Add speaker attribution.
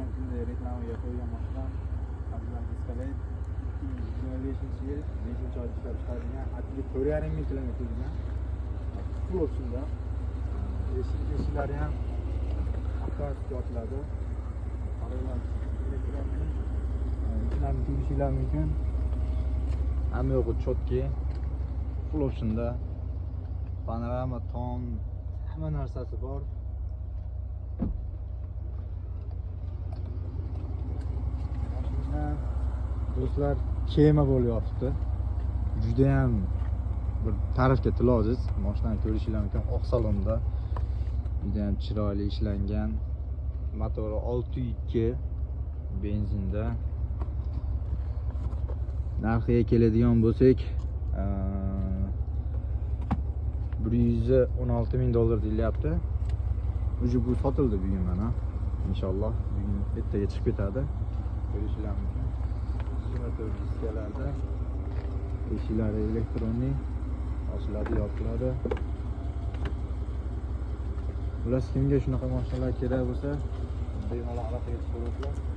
Speaker 1: O'tgan kunda reklamaga qo'ygan mashinam Cadillac Escalade, 2025 yil 5 oyda ishlab chiqarilgan, atigi 4,5 ming kilometr yurgan. Full optionda. Eshiklari ham avtomatik ochiladi. Qaranglar, электронный. Ichlarni ko'rishinglar mumkin. Hamma yo'g'i чётко. Full optionda. Panorama tom, hamma narsasi bor. Mashina, do'stlar, kema bo'lib yotibdi. Judayam bir ta'rifga til ojiz. Mashinani ko'rishinglar mumkin. Oq salonda judayam chiroyli ishlangan. Motori 6.2, benzinda. Narxiga keladigan bo'lsak, 116 ming dollar deyilyapti. Уже bu sotildi bugun mana. Inshaalloh bugun ertaga chiqib ketadi. Ko'rishinglar mumkin. 24 diskalarda. Eshiklari электронный, ochiladi, yopiladi. Xullas, kimga shunaqa mashinalar kerak bo'lsa, bemalol aloqaga chiqaverasizlar.